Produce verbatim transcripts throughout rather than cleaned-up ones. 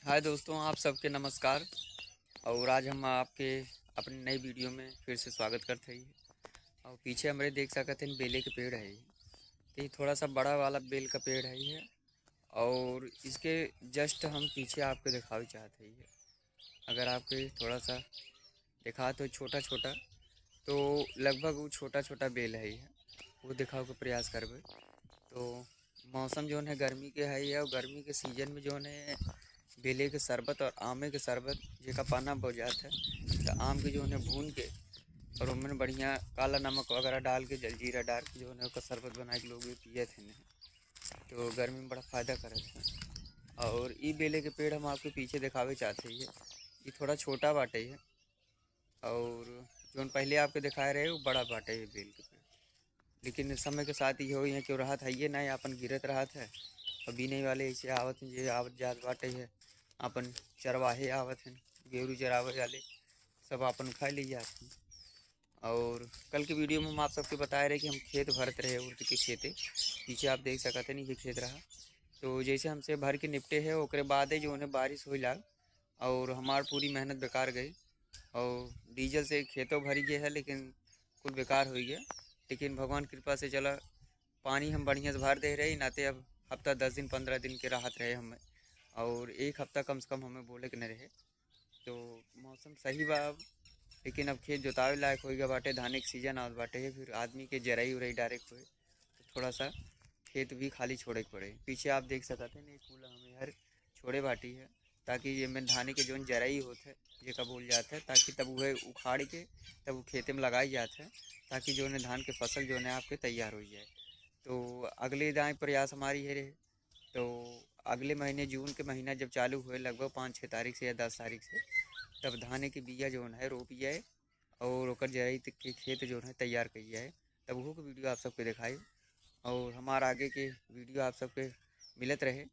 हाय दोस्तों, आप सबके नमस्कार। और आज हम आपके अपनी नई वीडियो में फिर से स्वागत करते हैं। और पीछे हमरे देख सकत हैं बेले के पेड़ है, तो ये थोड़ा सा बड़ा वाला बेल का पेड़ है ये। और इसके जस्ट हम पीछे आपके दिखावे चाहते हैं, अगर आपके थोड़ा सा देखा तो छोटा छोटा, तो लगभग वो छोटा छोटा बेल है ये, वो दिखावे के प्रयास करबे। तो मौसम जौन है गर्मी के है, और गर्मी के सीजन में जौन है बेले के शरबत और आमे के शरबत, जेका पाना बोल जात है, तो आम के जौन है भून के और ओमन बढ़िया काला नमक वगैरह डाल के, जलजीरा डाल के जौन है ओकर शरबत बना के लोग भी पियत हैं, तो गर्मी में बड़ा फायदा करत है। और ई बेले के पेड़ हम आपके पीछे दिखावे चाहते हैं, ये थोड़ा छोटा बाटे है, और जौन पहले आपके दिखाए रहे वो बड़ा बाटे है बेल के पेड़। लेकिन समय के साथ ये हो, यहाँ केहू रहत है ये ना, अपन गिरत रहत है। और बीने वाले ऐसे आवत हैं, जे आवत जात बाटे है, अपन चरवाहे आवत हैं, गेरू चरावे वाले, सब अपन उठा ले जात हैं। और कल के वीडियो में हम आप सबके बताए रहे कि हम खेत भरत रहे उर्द के खेते। पीछे आप देख सकत हैं, ये खेत रहा। तो जैसे हमसे भर के निपटे है, ओकरे बाद जौन है बारिश होई लाग और हमार पूरी मेहनत बेकार गई। और डीजल से खेतों भरी गए है, लेकिन कुल बेकार हो गया। लेकिन भगवान कृपा से चला, पानी हम बढ़िया से भर दे रहे, नाते अब हफ्ता दस दिन, पन्द्रह दिन के राहत रहे हमें, और एक हफ्ता कम से कम हमें बोले के न रहे। तो मौसम सही बा अब, लेकिन अब खेत जोतावे लायक हो गया बाटे, धाने के सीजन आवत बाटे, फिर आदमी के जराई उराई डायरेक्ट होए, तो थोड़ा सा खेत भी खाली छोड़े के पड़े। पीछे आप देख सकत हैं, ये कुल हमें हर छोड़े बाटी है, ताकि ये में धाने के जौन जराई होत है, जेका बोल जात है, ताकि तब उहे उखाड़ के तब उ खेते में लगाई जात है, ताकि जौन है धान के फसल जौन है आपके तैयार हो जाए। तो अगले दाएँ प्रयास हमारी है रहे, तो अगले महीने जून के महीना जब चालू हुए, लगभग पाँच छः तारीख से या दस तारीख से, तब धाने के बिया जौन है रोपी जाए और ओकर जराई तक के खेत जौन है तैयार कई जाए, तब उहो के वीडियो आप सबके दिखाई। और हमार आगे के वीडियो आप सबके मिलत रहे।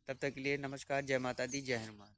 तब तक के लिए नमस्कार, जय माता दी, जय हनुमान।